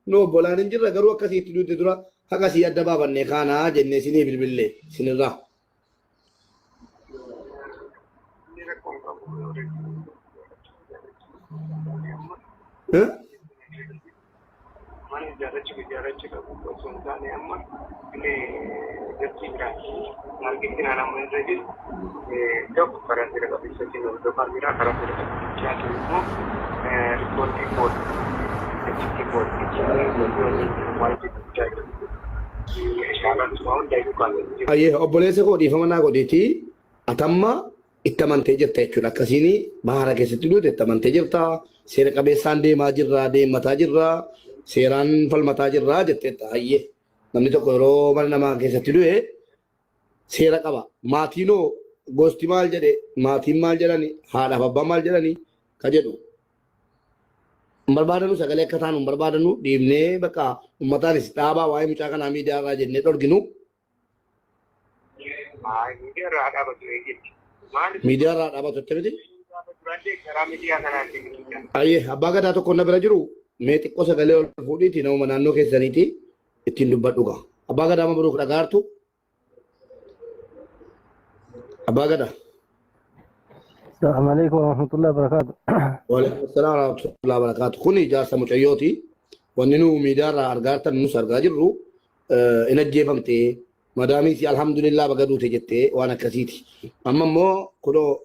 Nu obbolaan hin jirra garuu akkasii itti duute dura haqa sii adda baafannee kaanaa jennee isinii bilbille isinirraa. Inni rakkoo hin qabu. Eh? Mana ijaarrachuu ijaarrachuu qabu osoo hin taane amma inni jartii biraati. Margitti naan amma irra jiru tokko karaa seera qabeessatiin hordofaa jira. Karaa seera qabeessaatiin immoo riippoortii kooti. Achitti kooti. Maal jedhu guddaa jiru. Shaaraan waa hundayyuu kaasanii jiru. Ayyee obboleessa koo dhiifama naa godhiitii atamma itti amantee jirta jechuudha. Akkasiin bahara keessatti duute itti amantee jirta. Seera qabeessaan deemaa jirra, deemmataa jirra, seeraan falmataa jirra jetteetta. Ayyee namni tokko yeroo mana namaa keessatti du'e seera qaba. Maatiinoo gosti maal jedhe, maatiin maal jedhani, haadhaaf abbaan maal jedhani ka jedhu. Hin barbaadanu sagalee akka taanu hin barbaadanu dhiibnee bakka ummataanis dhaabaa waa'ee mucaa kanaa miidiyaa irraa jennee dhorginu. Miidiyaa irraa dhaabatu eeyyatti. Maaliif Miidiyaa irraa dhaabatu jettee miti? gaafa duraallee karaa miidiyaa kanaan deemudha. Ayyee abbaa gadaa tokko na bira jiru mee xiqqoo sagalee ol fuudhiiti namuma naannoo keessaniiti ittiin dubbadhu gaa. Abbaa gadaa mabruuk dhagaartu. Abbaa gadaa. Assalamu alaikum warahmatullahi wabarakatuh. Waalaikum salaam warahmatullahi wabarakatuh. Kuni jaarsa mucayyooti. Wanni nu miidiyaa irraa argaa jirtan nus argaa jirru in ajjeefamte madaamii si alhamdulillah baga duute jettee waan akkasiiti. Amma immoo kunoo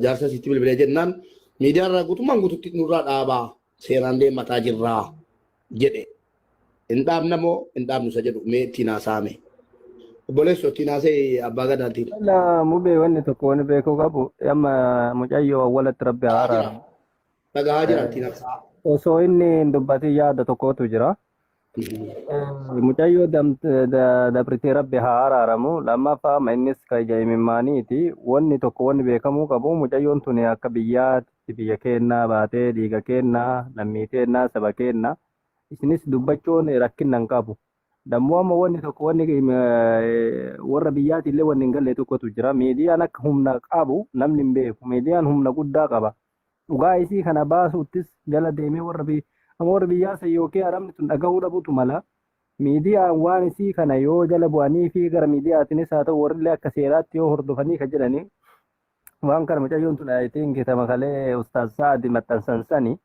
jaarsa sitti bilbilee jennaan miidiyaa irraa guutummaan guututti nurraa dhaabaa seeraan deemataa jirraa jedhe. Hin dhaabna moo hin dhaabnu isa jedhu mee ittiin haasa'ame. Obboleessoo ittiin haasa'e abbaa gadaatiin. Wala mubee wanni tokko wanni beekuu qabu amma mucayyoo awwalatti rabbi haa araaramu. Dhagahaa jira ittiin haasa'aa. Osoo inni hin dubbatin yaada tokkotu jira. Mucayyoo dabritee rabbi haa araaramu. Lammaffaa amma innis ka ija imimmaaniiti. Wanni tokko wanni beekamuu qabu mucayyoon tuni akka biyyaatti biyya keennaa baatee dhiiga keennaa lammii teennaa saba keennaa. Isinis dubbachuun rakkinna hin qabu. Dammoo amma wanni tokko wanni warra biyyaati illee wanni hin galle tokkotu jira. Miidiyaan akka humna qabu namni hin beeku. Miidiyaan humna guddaa qaba. Dhugaa isii kana baasuuttis jala deemee warra bi amma warri biyyaa san yookiin arabni tun dhagahuu dhabutu mala. Miidiyaan waan isii kana yoo jala bu'anii fi gara miidiyaatiinis haa ta'u warrillee akka seeraatti yoo hordofanii ka jedhanii waan kana mucayyoon tun I think tama kalee Ustaaz Sa'adi maxxansan sani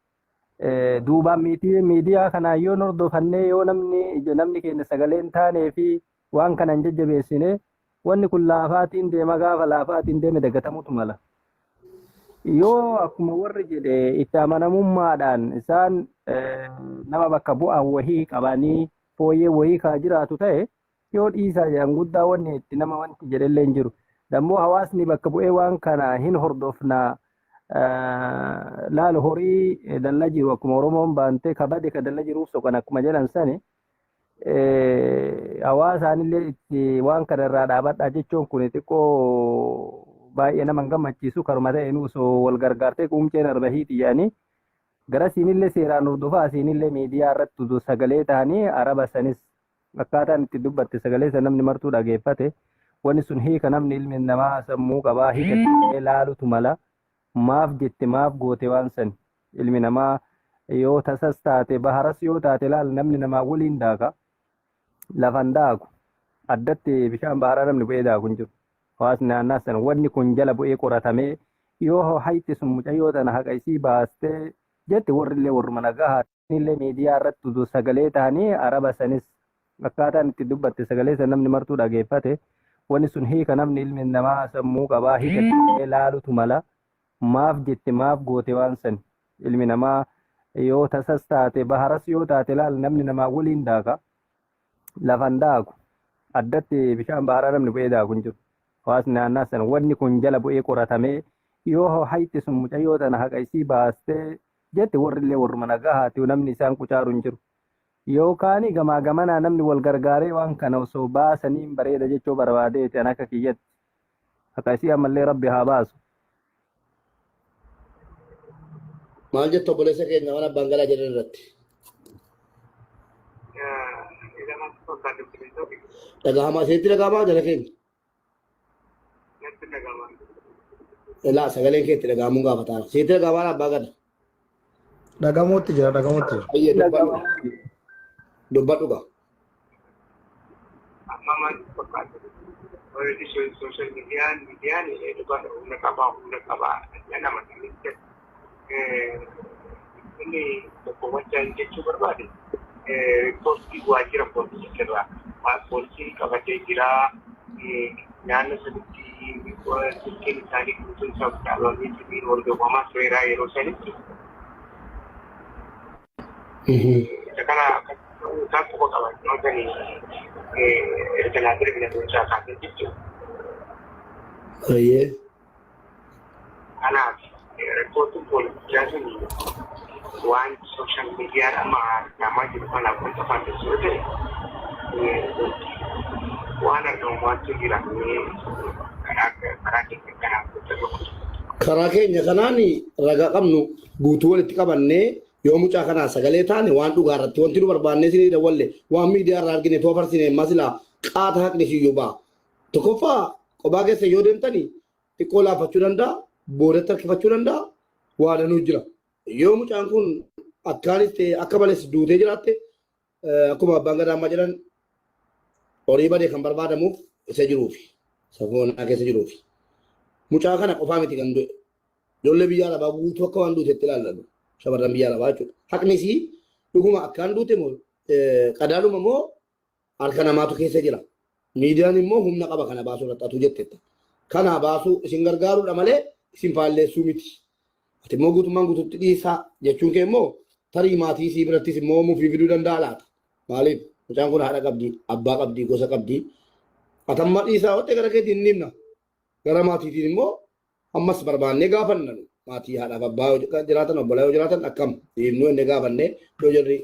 Duubaan miidiyaa kanaan yoo hordofannee yoo namni namni keenya sagalee hin taanee fi waan kana hin jajjabeessine wanni kun laafaatiin deema gaafa laafaatiin deeme dagatamutu mala. Yoo akkuma warri jedhe itti amanamummaadhaan isaan nama bakka bu'an wahii qabanii fooyyee wahii kaa jiraatu ta'e yoo dhiisaa jedhan guddaa wanni itti nama wanti jedhellee hin jiru. Dammoo hawaasni bakka bu'ee waan kana hin hordofna laal horii dalla jiru akkuma Oromoon baantee ka bade ka dalla jiruuf soqan akkuma jedhan sani hawaasaanillee itti waan kana irraa dhaabadhaa jechuun kun xiqqoo baay'ee nama hin gammachiisu karuma ta'een osoo wal gargaartee quumceen arba hiiti jedhanii garasiinillee seeraan hordofaa asiinillee miidiyaa irratti osoo sagalee ta'anii araba sanis Akkaataan itti dubbatte sagalee san namni martuu dhageeffate wanni sun hiika namni ilmi namaa sammuu qabaa hiika itti kennee laalutu mala maaf jette maaf goote waan san ilmi namaa yoo tasas taate baharas yoo taate laal namni namaa waliin daaka lafan daaku addatti bishaan baharaa namni bu'ee daaku hin jiru hawaasni naannaa san wanni kun jala bu'ee qoratamee yoo hayxi sun mucayyoo tana haqa isii baastee jette warrillee warruma nagahaa illee miidiyaa irratti utuu sagalee ta'anii araba sanis akkaataan itti dubbatte sagalee san namni martuu dhageeffate wanni sun hiika namni ilmi namaa sammuu qabaa hiika itti kennee laalutu mala maaf jette maaf goote waan san ilmi namaa yoo tasas taate baharas yoo taate laal namni namaa waliin daaka lafan daaku addatti bishaan baharaa namni bu'ee daaku hin jiru hawaasni naannaa san wanni kun jala bu'ee qoratamee yoo hayxi sun mucayyoo tana haqa isii baastee jette warrillee warruma nagahaati namni isaan qucaaru hin jiru. Yookaan gamaa gamanaa namni wal gargaaree waan kana osoo baasanii hin bareeda jechuu barbaadeeti an akka kiyyatti. Haqa isii ammallee rabbi haa baasu. Maal jettu obboleessa keenya waan abbaan gadaa jedhan irratti? Dhagahamaa isinitti dhagahamaa jala keenya. Natti dhaga'ama. Laa sagaleen kee itti dhaga'amuun gaafataa. Sitti dhaga'amaa abbaa gada. Dhagamuutti jira, dhagamuutti jira. Ayyee dubbadhu. Dubbadhu gaa. Amma maal fakkaata? Already social miidiyaan miidiyaan dhugaadha, humna qabaa, humna qabaa nama inni tokko wanta jechuu barbaade, riippoortii waajjira poolisii irraa poolisii qabatee jira. Naannoo sanitti silkiin isaanii guutuun isaa dhaabamee sibiin hordofamaa tureera yeroo sanitti. Isa kana isaan quba qaban yoo sani erga naa bilbila isaa kaasee jechuudha. Ayyee. Kanaaf riippoortiin poolisichaa sun waan social miidiyaan amma argamaa jiru kanaaf wanta faalleessu yoo ta'e, waan argamu maaltu jira karaa karaa keenya kanaaf wanta tokko. Karaa keenya kanaan ragaa qabnu guutuu walitti qabannee yoo mucaa kanaa sagalee taane, waan dhugaa irratti wanti nu barbaannee isinii dawwalle waan miidiyaa irraa argine too farsine masilaa qaata haqni siyyuu ba'a. Tokkoffaa, kophaa keessa yoo deemtani xiqqoo laafachuu danda'a, boodatti harkifachuu danda'a, waa danuu jira. Yoo mucaan kun akkaanis ta'e akka malees duutee jiraatte, akkuma abbaan gadaa ammaa jedhan, horii badee kan barbaadamuuf isa jiruufi safoonaa keessa jiruufi. Mucaa kana qofaa miti kan du'e. Ijoollee biyya arabaa guutuu akka waan duutetti ilaallatu. Shamarran biyya arabaa jechuudha. Haqni isii dhuguma akkaan duute moo qadaaluma moo harka namaatu keessa jira. Miidiyaan immoo humna qaba kana baasuu irratti atuu jetteetta. Kana baasuu isin gargaaruudha malee isin faalleessuu miti. Ati immoo guutummaan guutuutti dhiisaa jechuun kee immoo tarii maatii isii birattis immoo mufii fiduu danda'a laata? Maaliif mucaan kun haadha qabdi, abbaa qabdi, gosa qabdi. Atamma dhiisaa hotte gara keetiin ni himna. Gara maatiitiin immoo ammas barbaannee gaafanna nu. Maatii haadhaaf abbaa yoo jiraatan, obbolaa yoo jiraatan, akkam dhiibnuu inni gaafannee, yoo jarri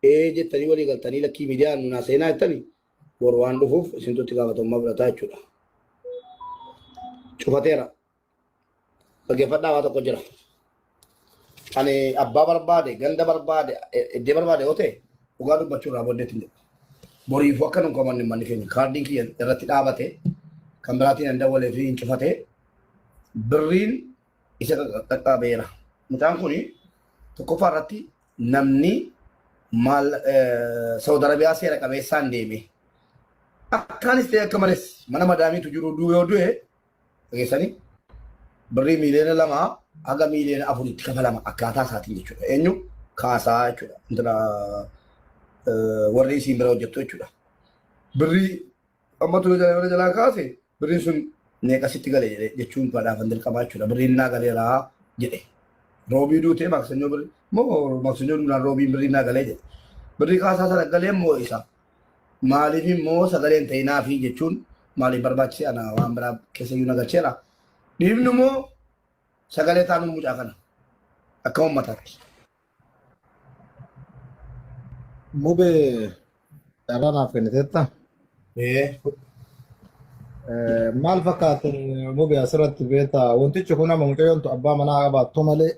ee jettanii walii galtanii lakkii miidiyaan nu naa seenaa jettanii, boru waan dhufuuf isintu itti gaafatamummaa fudhataa jechuudha. Cufateera. Dhaggeeffadhaa, waa tokko jira. Ani abbaa barbaade, ganda barbaade, iddee barbaade yoo ta'e, dhugaa dubbachuu irraa booddeetti hin jedhu. Boriifuu akka nun komanne manni keenya kaardiin kiyya irratti dhaabate kan biraatiin hin dawwalee fi hin cufate birriin isa qaqqabeera. Mucaan kun tokkoffaa irratti namni maal Saudi Arabiyaa seera qabeessaan deeme. Akkaanis ta'e akka malees mana madaamiitu jiru yoo du'e, dhageessanii, birrii 2 miiliyoona haga 4 miiliyoona kafalama akkaataa isaatiin jechuudha. Eenyu kaasaa jechuudha. Intala warri isiin bira hojjettu jechuudha. Birrii ammatu yoo jalaa kaase, birriin sun meeqasitti gale jedhe jechuun badhaafan dirqamaa jechuudha. Birriin naa galeeraa jedhe. Roobii duutee Maksanyoo birrii moo Maksanyoo duunaan roobiin birriin naa galee jedhe. Birrii kaasaa sana galee immoo isa maaliif immoo sagaleen ta'inaa fi jechuun maaliif barbaachise? Ana waan biraa keessa iyyuu nagalcheera. Dhiibnu immoo sagalee taanuu mucaa kana akka uummataatti. Mubee, carraa naaf kenniteetta. Ee. Maal fakkaate mubee asirratti beektaa, wantichi kun amma mucayyoon abbaa manaa qabaattu malee